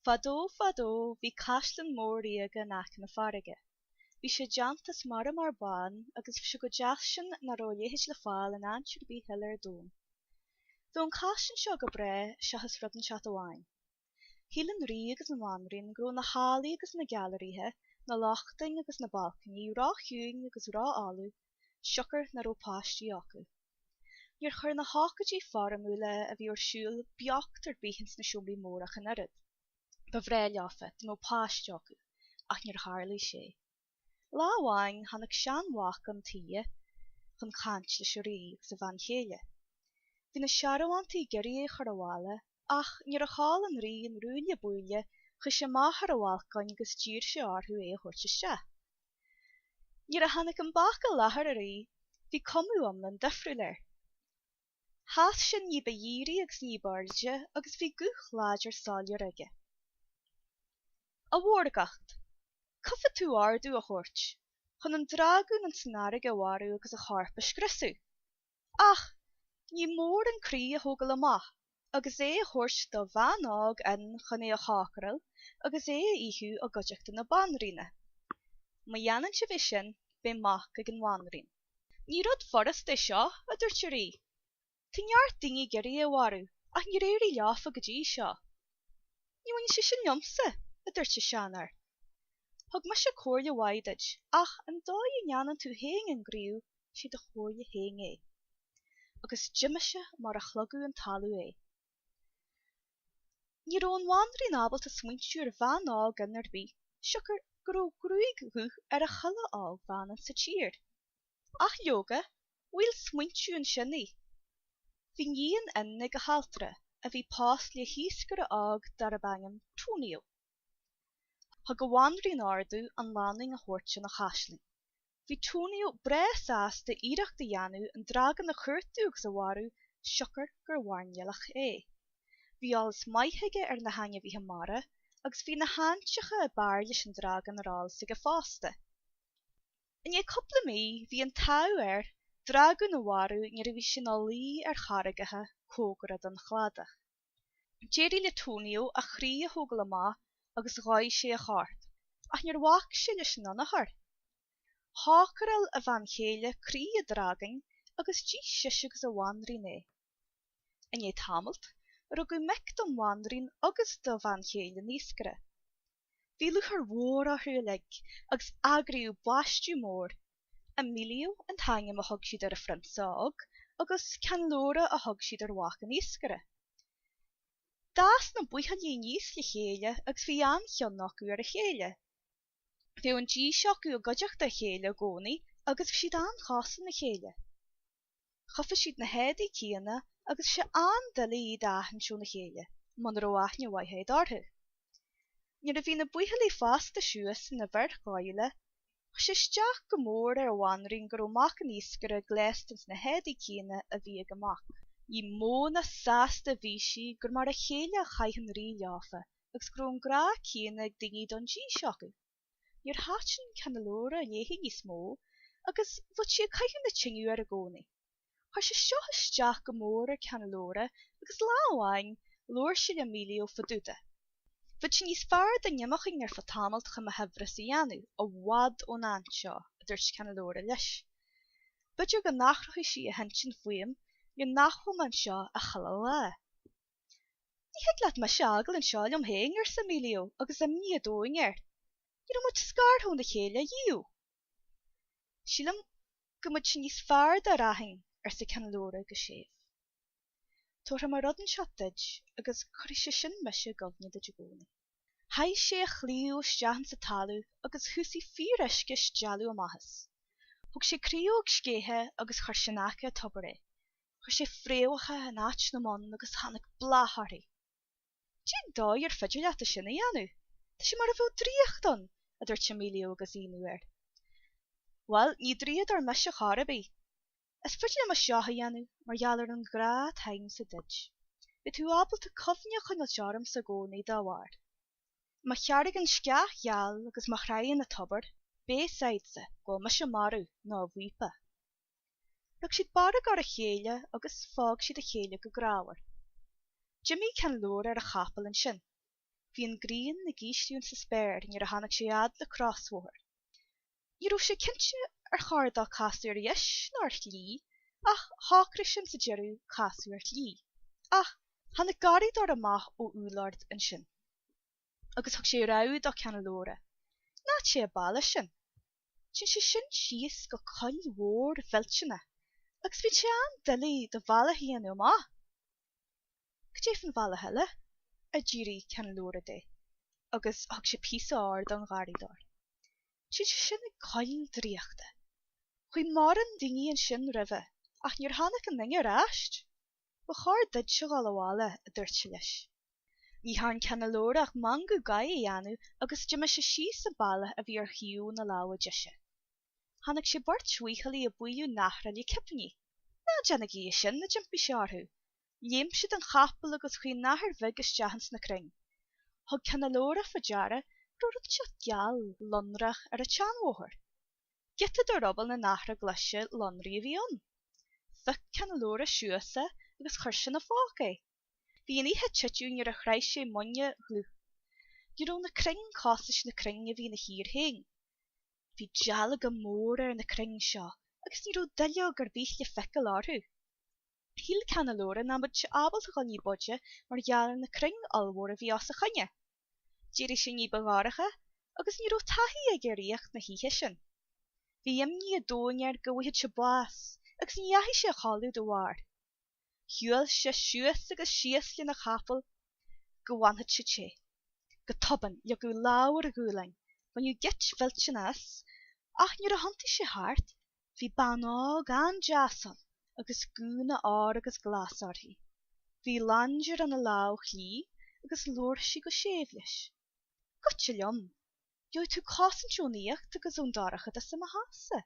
Fadó fadó bhí caisleán mór ríoga in aice na farraige. Bhí sé déanta as marmar bán agus bhí sé chomh deas sin nach raibh a leithéid le fáil in áit ar bith eile ar domhan. Bheadh an caisleán seo go breá seachas rud inteacht amháin. Shíl an rí agus an bhanríon go raibh na hallaí agus na gailearaithe, na lochtáin agus na balcainí ró-chiúin agus ró-fholamh, siocair nach raibh páistí acu. Níor chuir na hócáidí foirmiúla a bhí ar siúl beocht ar bith ins na seomraí móra ach an oiread. Ba bhreá leofa dá mbeadh páiste acu, ach níor tharlaigh sé. Lá amháin tháinig seanmhac an tighe chun caint leis an rí agus a bhean chéile. Bhí na searbhóntaí ag iarraidh é a chur abhaile ach nuair a chuala an rí an ruaille buaille chuaigh sé amach ar an bhalcóin agus d'iarr sé orthu é a thabhairt isteach. Nuair a tháinig an mac i láthair an rí, bhí cuma iomlán difriúil air. Sheas sé ní ba dhírí agus ní ba airde agus bhí guth láidir soiléir aige. A mhórgacht, caithfidh tú ordú a thabhairt chun an dragún ins an fharraige a mharú agus a chorp a scriosadh. Ach ní mór an croí a thógáil amach agus é a thabhairt do bhean óg fhionn chun é a chócaráil agus é a ithe i gcuideachta na banríona. Má dhéanann sibh é sin, beidh mac ag an bhanríon. Ní rud furasta é seo, a dúirt an rí. Tá neart daoine ag iarraidh é a mharú, ach níor éirigh leofa go dtí seo. Ní bhaineann sé sin liomsa, a dúirt an seanfhear. Thug mise comhairle mhaith duit, ach an dóigh a ndéanann tú féin an gcraobh, sé do chomhairle féin é. Agus d'imigh sé mar a shlogfadh an talamh é. Ní raibh an bhanríon ábalta smaointiú ar bhean óg fhionn ar bith, siocair go raibh gruaig dhubh ar a chuile ógbhean insa tír. Ach leoga, bhuail smaointiú ansin í. Bhí iníon fhionn ag a haltra, a bhí pósta le hiascaire óg darb ainm Tonio. Thug an bhanríon ordú an lánúin a thabhairt chun an chaisleáin. Bhí Tonio breá sásta iarracht a dhéanamh an dragan a chuartú agus a mharú siocair gur mhairnéalach é. Bhí eolas maith aige ar na hainmhithe mara agus bhí na háiteacha ab fhearr leis an dragan ar eolas aige fosta. I ndiaidh cúpla mí bhí an t-ádh air dragún a mharú nuair a bhí sé ina luí ar charraigeacha cóngarach don chladach. D'éirigh le Tonio a chroí a thógáil amach agus dhóigh sé a chorp, ach níor bhac sé leis an ann a chur. Chócaráil a bhean chéile croí an dragain agus d'ith sise agus a bhanríon é. I ndiaidh tamaill, rugadh mic don bhanríon agus do bhean chéile an iascaire. Bhí lúcháir mhór orthu uilig agus eagraíodh baisteadh mór. Emilio an t-ainm a thug siad ar an phrionsa óg agus Candelora a thug siad ar mhac an iascaire. D'fhás na buachaillí aníos le chéile agus bhí an-chion acu ar a chéile. Bheadh an dís acu i gcuideachta a chéile i gcónaí agus bhí siad an-chosúil lena chéile. Chaithfeadh siad na héadaí céanna agus bhí sé an-doiligh iad a aithint óna chéile muna raibh aithne mhaith agat orthu. Nuair a bhí na buachaillí fásta suas ina bhfir dhóighiúla, chuir sé isteach go mór ar an bhanríon go raibh mac an iascaire gléasta ins na héadaí céanna a bhí ag a mac. Ní mó ná sásta a bhí sí gur mar a chéile a chaith an rí leofa agus go raibh an grá céanna ag daoine don dís acu. Níor thaitin Candelora léi níos mó agus bheadh sí ag caitheamh na tinneadh air i gcónaí. Chuir sé seo isteach go mór ar Candelora agus lá amháin labhair sí le Emilio fá dtaobh de. Bheadh sé níos fearr dá n-imeochainn ar feadh tamaill chun mo shaibhreas a dhéanamh, i bhfad ón áit seo, a dúirt Candelora leis. B'fhéidir go n-athróidh sí a hintinn fúm nuair nach bhfuil mé anseo a chuile lá. Ní thig leat mise a fhágáil anseo liom féin, arsa Emilio agus imní an domhain air. Ní raibh muid scartha óna chéile riamh. Sílim go mbeadh sé níos fearr dá rachainn, arsa Candelora go séimh. Tabharfaidh mé rud inteacht duit agus cuirfidh sé sin mise i gcuimhne duit i gcónaí. Sháigh sé a chlaíomh isteach insa talamh agus thosaigh fíoruisce ag stealladh amach as. Thóg sé creamhóg sceiche agus chuir sé in aice an tobair é. Chuir sé fréamhacha in áit na mbonn agus tháinig bláth orthu. Cén dóigh ar féidir leat é sin a dhéanamh? Tá sé mar a bheadh draíocht ann, a dúirt Emilio agus ionadh air. Bhuel, ní draíodóir mise chor ar bith. Is féidir liom é seo a dhéanamh mar gheall ar an ghrá atá agamsa duit. Beidh tú ábalta cuimhne a choinneáilt ormsa i gcónaí dá bharr. Má sheargann sceach gheal agus má chraidheann an tobar, beidh fhios agatsa go bhfuil mise marbh nó i bhfuipa. Rug siad barróg ar a chéile agus phóg siad a chéile go grámhar. D'imigh Candelora ar a chapall ansin. Bhí an ghrian ag ísliú insa spéir nuair a tháinig sé fhad le crosbhóthar. Ní raibh sé cinnte ar chóir dó casadh ar dheis nó ar chlí ach shocraigh sé insa deireadh casadh ar chlí. Ach tháinig garraíodóir amach ó úllord ansin agus thug sé rabhadh do Ceann Lora. Ná téigh an bealach sin. Téann sé sin síos go coill mhór mhillteanach agus bíonn sé an-doiligh do bhealach a dhéanamh amach. Cad é fán bhealach eile? a d'fhiafraigh Ceann Lora de agus thug sé píosa óir don gharraíodóir. Téann sé sin ag coill draíochta. Chuaigh mórán daoine ansin roimhe ach níor tháinig aon duine ar ais. Ba chóir duitse dhul abhaile, a dúirt sé leis. Ní thearn Ceann Lora ach meangadh gáire a dhéanamh agus d'imigh sé síos an bealach a bhí ar thaobh na láimhe deise. Chonaic sé beirt bhuachaillí ag bualadh nathrach le cipíní. Ná déanaigí é sin, a d'impigh sé orthu. Léim sé den chapall agus chuaigh an nathair bheag isteach ins na crainn. Thug Ceann Lora fá deara go raibh rud inteacht geal, lonrach ar an tseanbhóthar. Giota de ruball na nathrach glaise lonraí a bhí ann. Phioc Ceann Lora suas é agus chuir sé ina phóca é. Bhí an oíche ag titeadh nuair a shroich sé muine dhlúth. Ní raibh na crainn cosúil leis na crainn a bhí ina thír féin. Bhí dealga móra ar na crainn seo agus ní raibh duilleog ar bith le feiceáil orthu. Shíl Ceann Lora nach mbeadh sé ábalta dhul ní b'fhaide mar gheall ar na crainn ollmhóra a bhí os a choinne. D'éirigh sé ní ba dhorcha agus ní raibh taithí aige ar aíocht na hoíche sin. Bhí imní an domhain air go bhfaigheadh sé bás agus ní dheachaigh sé a chodladh dá bharr. Shiúil sé suas agus síos lena chapall go bhfanfadh sé te. Go tobann leagadh lámh ar a ghualainn, baineadh geit mhillteanach as, ach nuair a thiontaigh sé thart Bhí bean óg an-deas ann agus gúna óir agus glas uirthi. Bhí laindiúr ina lámh chlí agus labhair sí go séimh leis. Goitse liom. Gheobhaidh tú cosaint ón aíocht agus ón dorchadas i mo theachsa.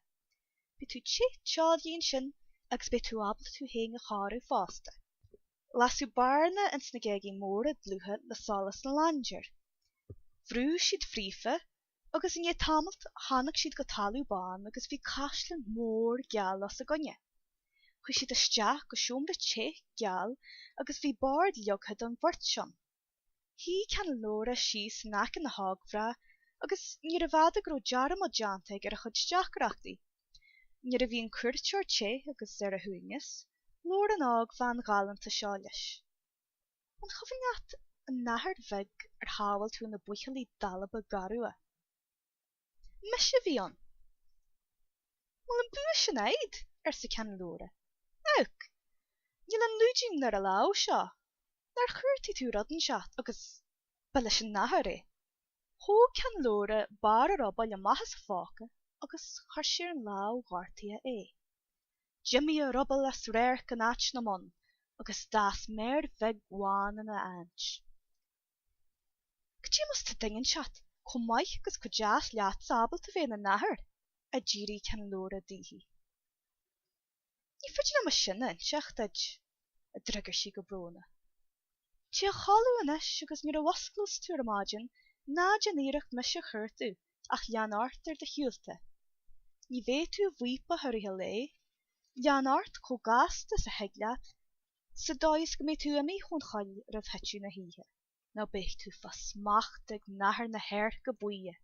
Beidh tú te teolaí ansin agus beidh tú ábalta tú féin a chóiriú fosta. Lasadh bearna ins na géagaí móra dlútha le solas na laindiúr. Bhrúigh siad fríofa agus i ndiaidh tamaill tháinig siad go talamh bán agus bhí caisleán mór geal os a gcoinne. Chuaigh siad isteach go seomra te geal agus bhí bord leagtha don bheirt ann. Shuigh Ceann Lora síos in aice na hógmhná agus níorbh fhada go raibh dearmad déanta aige ar a chuid deacrachtaí. Nuair a bhí an cuairteoir te agus ar a shuaimhneas, labhair an ógbhean ghalánta seo leis. An cuimhin leat an nathair bheag ar shábháil tú ó na buachaillí dalba garbha? Mise a bhí ann. An bhfuil an bua sin aghad? arsa Ceann Lora. Amharc! Níl an lúidín ar an lámh seo. Nár chuartaigh tú rud inteacht agus ba leis an nathair é? Thóg Ceann Lora barr a rubaill amach as a phóca agus chuir sé ar an lámh ghortaithe é. D'imigh a ruball as radharc in áit na mbonn agus d'fhás méar bheag bhán ina áit. Cad é más tá duine inteacht chomh maith agus chomh deas leatsa ábalta bheith ina nathair? a d'fhiafraigh Ceann Lora daoithi. Ní féidir liom é sin a inseacht duit, a d'fhreagair sí go brónach. Téigh a chodladh anois agus nuair a mhusclós tú ar maidin ná déan iarracht mise a chuartú ach lean ort ar do shiúlta. Ní bheidh tú i bhfaopach i rith an lae. Lean ort chomh gasta is a thig leat sa dóigh is go mbeidh tú imithe ón choill roimh thiteadh na hoíche, nó beidh tú fá smacht ag nathair na heirce buíche.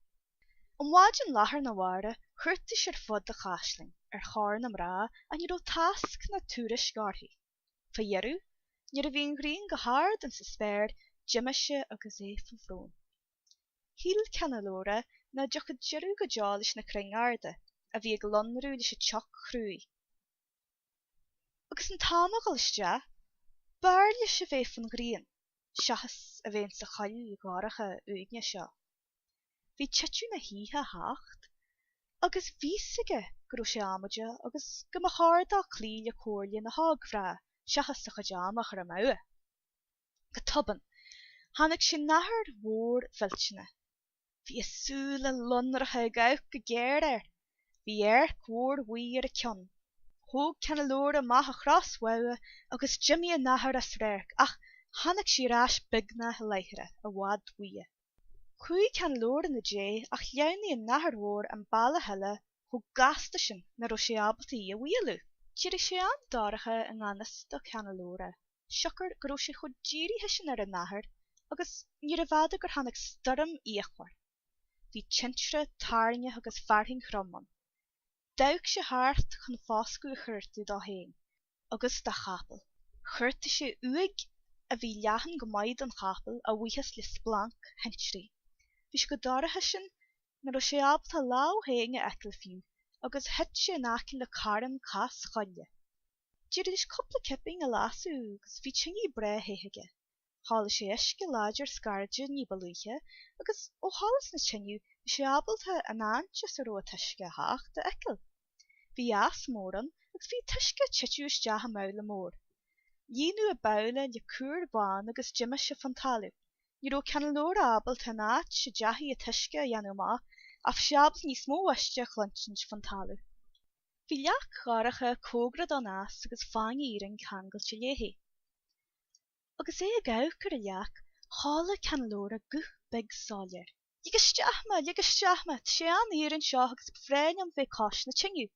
An mhaidin lá arna mhárach chuartaigh sé ar fud an chaisleáin ar thóir na mná ach ní raibh tásc ná tuairisc uirthi. Fá dheireadh, nuair a bhí an ghrian go hard insa spéir, d'imigh sé agus é fá bhrón. Shíl Ceann Lora ná dtiocfadh deireadh go deo leis na crainn arda, a bhí ag lonrú leis an tsioc chruaidh. Agus an t-am a dhul isteach, b'fhearr leis a bheith fán ghrian, seachas a bheith insa choill dhorcha uaigneach seo. Bhí titeadh na hoíche a theacht agus bhí fhios aige go raibh sé amaideach agus go mba chóir dó cloí le comhairle na hógmhná seachas a chuid ama a chur amú. Go tobann, chonaic sé nathair mhór mhillteanach. Bhí a súile lonracha ag amharc go géar air. Bhí eirc mhór bhuí ar a ceann. Thóg Ceann Lora amach a chrosbhogha agus d'imigh an nathair as radharc ach tháinig sí ar ais beagnach láithreach, i bhfad uaidh. Chuaigh Ceann Lora ina diaidh ach shleamhnaigh an nathair mhór an bealach eile chomh gasta sin nach raibh sé ábalta í a mhaolú. D'éirigh sé an-dorcha i ngan fhios do Cheann Lora, siocair go raibh sé chomh dírithe sin ar an nathair Agus níorbh fhada gur tháinig stoirm fhíochmhar. Bhí tintre, toirneach agus fearthainn throm ann. D'amharc sé thart chun foscadh a chuartú dó féin agus dá chapall. Chuartaigh sé uaigh a bhí leathan go maith don chapall a bhuíochas le splanc thintrí. Bhí sé chomh dorcha sin nach raibh sé ábalta a lámh féin a fheiceáil fiú agus thit sé in aice le carn cas-choille. D'éirigh leis cúpla cipín a lasadh agus bhí tine breá the aige. Chuala sé uisce láidir scairdeadh ní ba luaithe agus ó sholas na tineadh bhí sé ábalta an áit as a raibh an t-uisce a theacht a fheiceáil. Bhí eas mór ann agus bhí an t-uisce ag titeadh isteach i mbabhla mór. Líonadh an babhla le cúr bhán agus d'imigh sé fán talamh. Ní raibh Cannelora ábalta an áit a dteachaigh an t-uisce a dhéanamh amach ach bhí sé ábalta níos mó uisce a chluinsint fán talamh. Bhí leac dhorcha cóngarach don eas agus fáinne iarainn ceangailte léi. Agus é ag amharc ar an leac, chuala Cannelora guth beag soiléir. Lig isteach mé! Lig isteach mé! Tá sé an-fhuar anseo agus ba bhreá liom bheith cois na tineadh.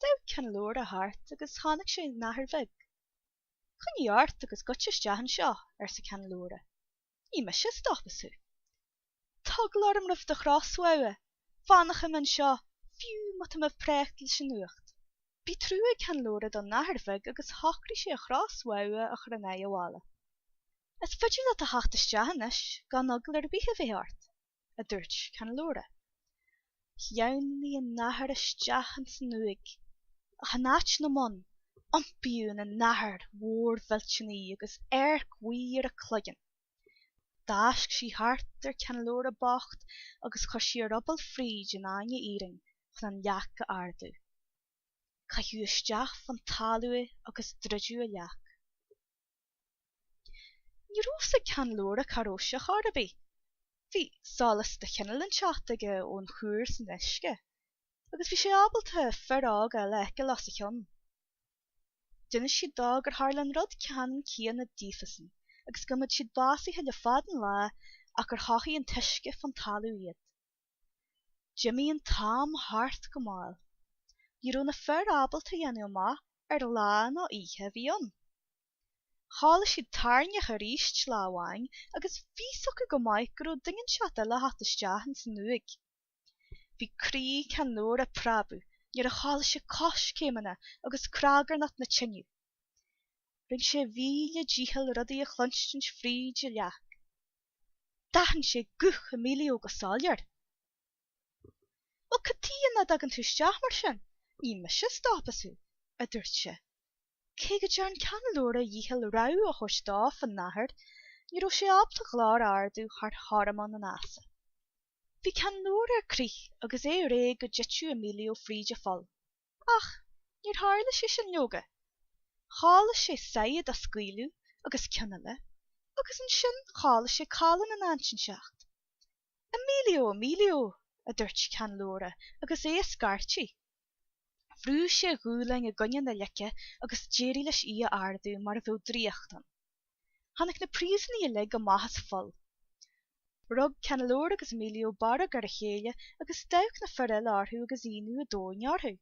D'amharc Cannelora thart agus chonaic sé nathair bheag. Coinnigh ort agus goitse isteach anseo, arsa Cannelora. Ní mise a stopfas thú. Tá eagla orm roimh do chrosbhogha. Fanfaidh mé anseo, fiú má tá mé ag préachta leis an fhuacht. Bhí trua ag Cannelora don nathair bheag agus shocraigh sé a chrosbhogha a chur in aghaidh an bhalla. Is féidir leat a theacht isteach anois gan eagla ar bith a bheith ort, a dúirt Cannelora. Shleamhnaigh an nathair isteach ins an uaigh, ach in áit na mbonn, iompaíodh ina nathair mhór mhillteanach í agus adharc bhuí ar a cloigeann. D'fháisc sí thart ar Cannelora bocht agus chuir sí a ruball fríd an fháinne iarainn chun an leac a ardú. Caitheadh isteach fán talamh é agus druideadh an leac. Ní raibh fhios ag Cannelora cá raibh sé chor ar bith. Bhí solas de chineál inteacht aige ón chúr san uisce, agus bhí sé ábalta fir óga eile a fheiceáil os a chionn. D'inis siad dó gur tharla an rud ceannann céanna daofasan agus go mbeadh siad básaithe le fada an lá ach gur chothaigh an t-uisce fán talamh iad. D'imigh an t-am thart go mall. Ní raibh na fir ábalta a dhéanamh amach ar lá nó oíche a bhí ann. Chuala siad toirneach arís lá amháin agus bhí fhios acu go maith go raibh duine inteacht eile a theacht isteach ins an uaigh. Bhí croí Cannelora ag preabadh nuair a chuala sé coiscéimeanna agus cnagarnach na tineadh. Rinne sé a mhíle dícheall rudaí a chluinstin fríd an leac. D'aithin sé guth Emilio go soiléir. Bhuel, cad tuighe nach dtagann tú isteach mar sin? Ní mise a stopfas thú, a dúirt sé. Cé go dtearn Cannelora a dhícheall rabhadh a thabhairt dó fán nathair, ní raibh sé ábalta a ghlór a ardú thar thormán an easa. Bhí Cannelora ar crith agus é réidh go dtitfeadh Emilio fríd an pholl. Ach níor tharla sé sin, leoga. Chuala sé saighead á scaoileadh agus ceann eile, agus ansin chuala sé callán in áit inteacht. Emilio! Emilio! a dúirt Cannelora agus é ag scairtigh. Bhrúigh sé a ghualainn i gcoinne na leice agus d'éirigh leis í a ardú mar a bheadh draíocht ann. Tháinig na príosúnaigh uilig amach as an pholl. Rug Cannelora agus Emilio borg ar a chéile agus d'amharc na fir eile orthu agus ionadh an domhain orthu.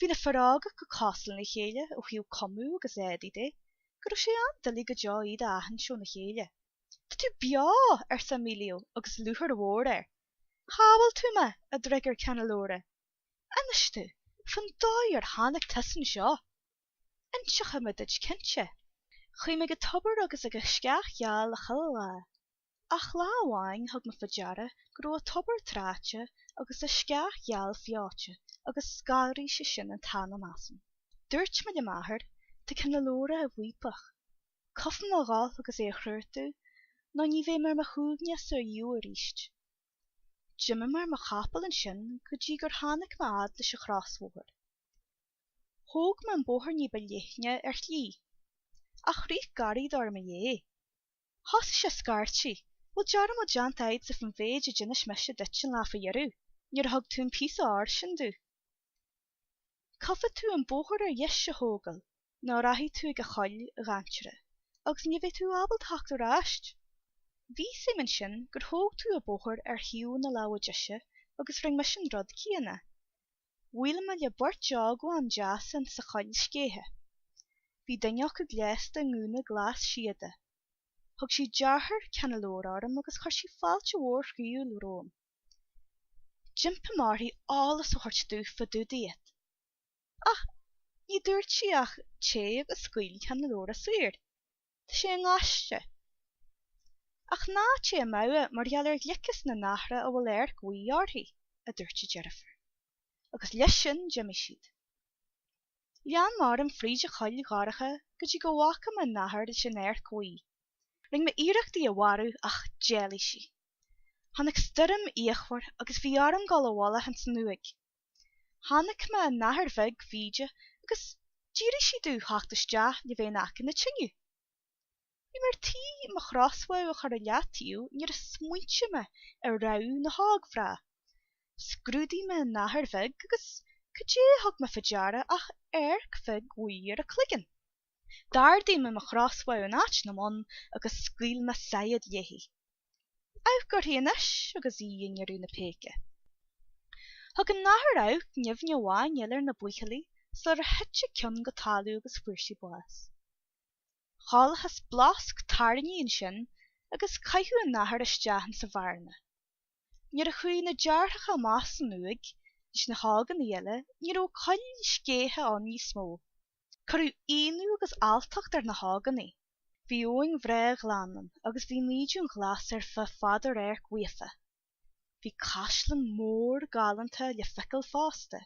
Bhí na fir óga chomh cosúil lena chéile ó thaobh cuma agus éadaí de go raibh sé an-doiligh go deo iad a aithint óna chéile. Tá tú beo! arsa Emilio agus lúcháir mhór air. Shábháil tú mé! a d'fhreagair Cannelora. Inis domh fán dóigh ar tháinig tusa anseo. Inseochaidh mé duit cinnte. Chuaigh mé ag an tobar agus ag an sceach gheal chuile lá. Ach lá amháin thug mé faoi deara go raibh an tobar tráite agus an sceach gheal feoite agus scanraigh sé sin an t-anam asam. Dúirt mé le m'athair, tá Cannelora i bhfaopach. Caithfidh mé a dhul agus é a chuartú nó ní bheidh mé ar mo shuaimhneas ariamh arís. D'imigh mé ar mo chapall ansin go dtí gur tháinig mé fhad leis an chrosbhóthar. Thóg mé an bóthar ní ba leithne ar shlí. Ach rith garraíodóir i mo dhiaidh. Thosaigh sé ag scairtigh, Bhfuil dearmad déanta agatsa faoin mhéid a d'inis mise duit an lá faoi dheireadh, nuair a thug tú an píosa óir sin domh? Caithfidh tú an bóthar ar dheis a thógáil nó rachaidh tú ag an choill dhainséarach agus ní bheidh tú ábalta theacht ar ais. Bhí fhios a'm ansin gur thóg tú an bóthar ar thaobh na láimhe deise agus rinne mise an rud céanna. Bhuail mé le beirt ógbhan deasa insa choill scéithe. Bhí duine acu gléasta i ngúna glas síoda. Thug sí deartháir Cannelora orm agus chuir sí fáilte mhór chroíúil romham. D'impigh mé uirthi eolas a thabhairt domh fá dtaobh díot. Ach ní dúirt sí ach téigh agus scaoil Cannelora saor. Tá sé i ngaiste. Ach ná téigh amú mar gheall ar ghliceas na nathrach a bhfuil earc bhuí uirthi, a dúirt a deirfiúr. Agus leis sin d'imigh siad. Lean mé orm fríd an choill dhorcha go dtí go bhfaca mé an nathair leis an earc bhuí. Rinne mé iarracht í a mharú ach d'éalaigh sí. Tháinig stoirm fhíochmhar agus bhí orm dul i bhfolach ins an uaigh. Chonaic mé an nathair bheag bhídeach agus d'fhiafraigh sí domh theacht isteach le bheith in aice na tineadh. Bhí mé ar tí mo chrosbhogha a chur i leataobh nuair a smaointigh mé ar rabhadh na hógmhná. Scrúdaigh mé an nathair bheag agus cad é a thug mé fá deara ach earc bheag bhuí ar a cloigeann. D'ardaigh mé mo chrosbhogha in áit na mbonn agus scaoil mé saighead léi. Amharc uirthi anois agus í i ndeireadh na péice. Thug an nathair amharc nimhneach amháin eile ar na buachaillí sular thit a ceann go talamh agus fuair sí bás. Chualathas blosc tairní ansin agus caitheadh an nathair isteach insa bhearna. Nuair a chuaigh na deartháireacha amach as an uaigh leis na hógánaigh eile ní raibh coill scéithe ann níos mó. Cuireadh ionadh agus alltacht ar na hógánaigh. Bhí abhainn bhreá ghlan ann agus bhí an fhídiún ghlas ar feadh fad a radhairc uafa. Bhí caisleán mór galánta le feiceáil fosta.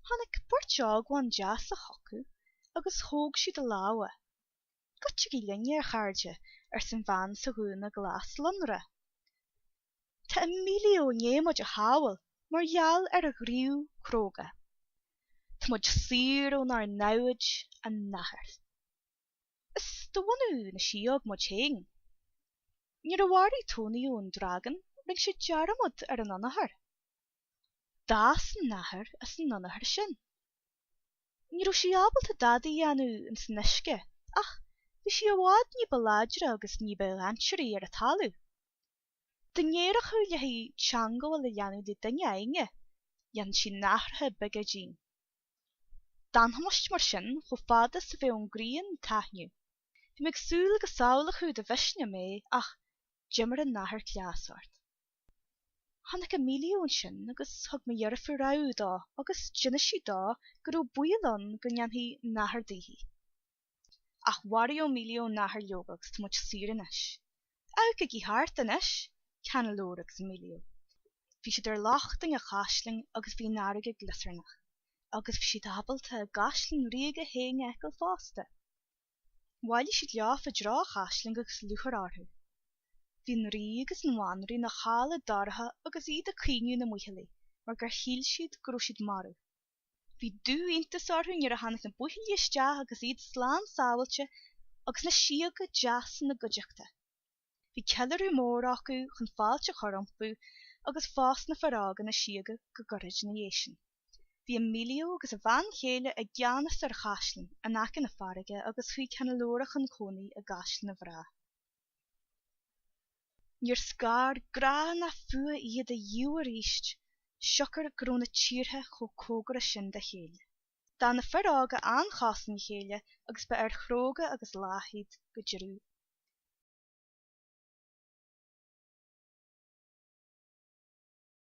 Tháinig beirt ógbhan deasa chucu agus thóg siad a lámha. Goitsigí linne, a chairde, arsa an bhean sa ghúna glas lonrach. Tá Emilio i ndiaidh muid a shábháil mar gheall ar a ghníomh cróga. Tá muid saor ónár namhaid, an nathair. Is de bhunadh na síóg muid féin. Nuair a mharaigh Tonio an dragan, rinne sé dearmad ar an ionathair. D'fhás an nathair as an ionathar sin. Ní raibh sí ábalta dada a dhéanamh ins an uisce ach bhí sí i bhfad ní ba láidre agus ní ba dhainséaraí ar an talamh. Dá ndéarfá léi teangabháil a dhéanamh le duine againne, dhéanfadh sí nathracha beaga dínn. D'fhanfaimis mar sin chomh fada is a bheadh an ghrian ag taitneamh. Bhí mé ag súil go samhlófá do mhisneach mé ach d'imir an nathair cleas ort. Tháinig Emilio ansin agus thug mo dheirfiúr rabhadh dó agus d'inis sí dó go raibh baol ann go ndéanfaí nathair daoithi. Ach mharaigh Emilio an nathair leoga agus tá muid saor anois. Amharcaigí thart anois, Cannelora agus Emilio. Bhí siad ar lochtain an chaisleáin agus bhí an fharraige gliosarnach. Agus bhí siad ábalta a gcaisleán ríoga féin a fheiceáil fosta. Bhailigh siad leo i dtreo an chaisleáin agus lúcháir orthu. Bhí an rí agus an bhanríon ina chodladh dorcha agus iad ag caoineadh na mbuachaillí mar gur shíl siad go raibh siad marbh. Bhí dú-iontas orthu nuair a tháinig na buachaillí isteach agus iad slán sábháilte agus na síoga deasa ina gcuideachta. Bhí ceiliúradh mór acu chun fáilte a chur rompu agus phós na fir óga na síoga go gairid ina dhiaidh sin. Bhí Emilio agus a bhean chéile i gceannas ar chaisleán in aice na farraige agus chuaigh Cannelora chun cónaí i gcaisleán na mhná. Níor scar grá ná fuath iad ariamh arís, siocair go raibh na tíortha chomh cóngarach sin dá chéile. D'fhan na fir óga an-chosúil lena chéile agus ba fhir chróga agus lách iad go deireadh.